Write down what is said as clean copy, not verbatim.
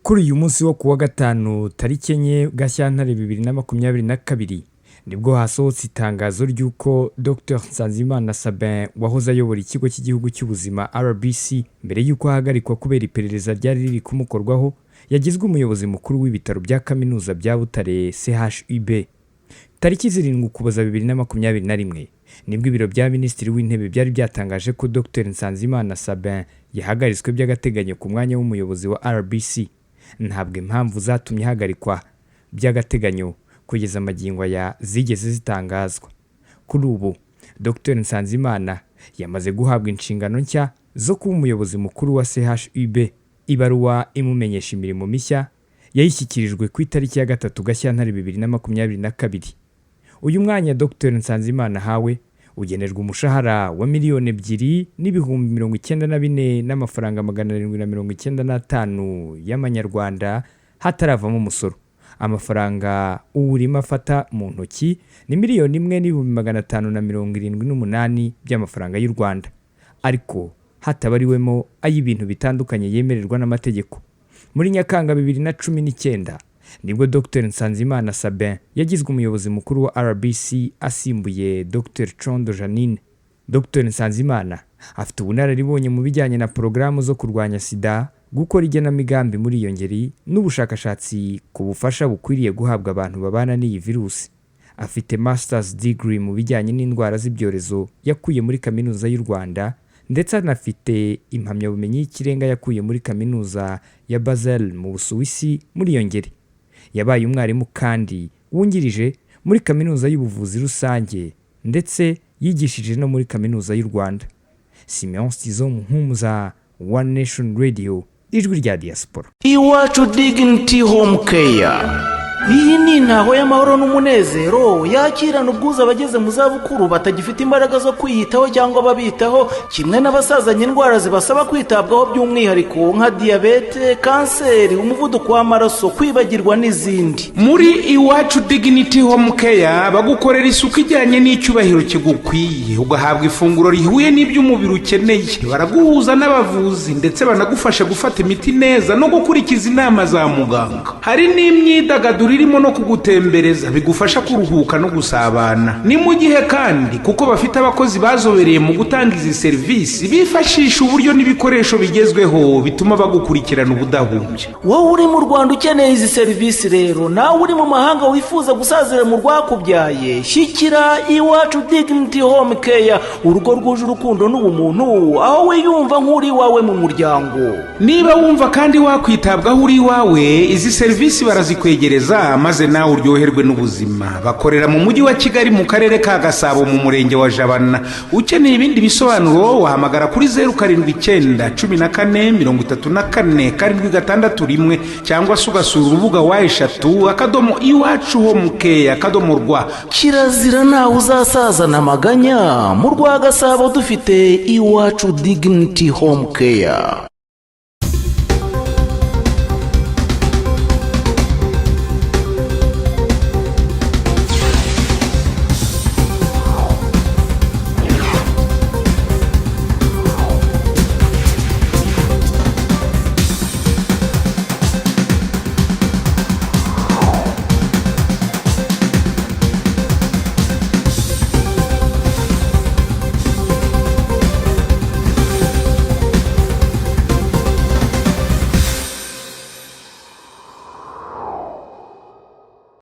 Kuri uyu munsi wo kuwa gatanu, tariki 4 Gashyantare 2022, nibwo hasohotse itangazo ry'uko Dr Nsanzimana Sabin, wahoze ayobora Ikigo cy'Igihugu cy'Ubuzima RBC mbere y'uko ahagarikwa kubera iperereza ryari riri kumukorwaho, yagizwe umuyobozi mukuru w'ibitaro bya Kaminuza bya Butare, CHUB. Tariki 7 Ukuboza 2021, nibwo ibiro bya Minisitiri w'Intebe byari byatangaje ko Dr Nsanzimana Sabin yahagaritswe by'agateganyo ku mwanya w'umuyobozi wa RBC. Ntabwo impamvu zatumye ahagarikwa by'agateganyo kugeza amagingo aya zigeze zitangazwa. Kuri ubu Dr Nsanzimana yamaze guhabwa inshingano nshya zo kuba umuyobozi mukuru wa CHUB. Ibaruwa imumenyesha imirimo mishya yayishyikirijwe ku itariki ya 3 Gashyantare 2022. Uyu mwanya Dr Nsanzimana ahawe ugenerwa umushahara wa 2,094,795 y'amanyarwanda hataravamo umusoro. Amafaranga uwurimo afata mu ntoki ni 1,578,000 by'amafaranga y'u Rwanda, ariko hatabariwemo ay'ibintu bitandukanye yemererwa n'amategeko. Muri Nyakanga 2019, nibwo Dr Nsanzimana Sabin yagizwe umuyobozi mukuru wa RBC, asimbuye Dr Condo Jeannine. Dr Nsanzimana afite ubunararibonye mu bijyanye na porogaramu zo kurwanya SIDA, gukora igenamigambi muri iyo ngeri n'ubushakashatsi ku bufasha bukwiriye guhabwa abantu babana n'iyi virusi. Afite masters degree mu bijyanye n'indwara z'ibyorezo yakuye muri Kaminuza y'u Rwanda, ndetse anafite impamyabumenyi y'ikirenga yakuye muri Kaminuza ya Basel mu Busuwisi muri iyo ngeri. Yabaye umwarimu kandi wungirije muri Kaminuza y'Ubuvuzi Rusange, ndetse yigishije no muri Kaminuza y'u Rwanda. Simeon Stizo Muhumuza, One Nation Radio, Ijwi rya Diaspora. Iwacu Dignity Home Care, iyi ni intaho y'amahoro n'umunezero yakirana ubwuzu abageze mu zabukuru batagifite imbaraga zo kwiyitaho cyangwa ababitaho, kimwe n'abasazanye indwara zibasaba kwitabwaho by'umwihariko nka diyabete, kanseri, umuvuduko w'amaraso, kwibagirwa n'izindi. Muri Iwacu Dignity Home Care bagukorera isuku ijyanye n'icyubahiro kigukwiye, ugahabwa ifunguro rihuye n'ibyo umubiri ukeneye. Baraguhuza n'abavuzi, ndetse banagufasha gufata imiti neza no gukurikiza inama za muganga. Hari n'imyidagaduro irimo no kugutembereza, bigufasha kuruhuka no gusabana. Ni mu gihe kandi kuko bafite abakozi bazobereye mu gutanga izi serivisi, bifashisha uburyo n'ibikoresho bigezweho bituma bagukurikirana ubudahumbya. Wowe uri mu Rwanda ukeneye izi serivisi rero, nawe uri mu mahanga wifuza gusazira mu rwakubyaye, shyikira Iwacu Dignity Home Care, urugo rwuje urukundo n'ubumuntu, aho wiyumva nk'uri iwawe mu muryango. Niba wumva kandi wakwitabwaho uri iwawe, izi serivisi barazikwegereza maze nawe uryoherwe n'ubuzima. Bakorera mu Mujyi wa Kigali, mu Karere ka Gasabo, mu Murenge wa Jabana. Ukeneye ibindi bisobanuro wahamagara kuri 0791434761, cyangwa se ugasura urubuga www.iwacuhomecare.rw. Kirazira, ntawe uzasazana amaganya mu rwa Gasabo dufite Iwacu Dignity Home Care.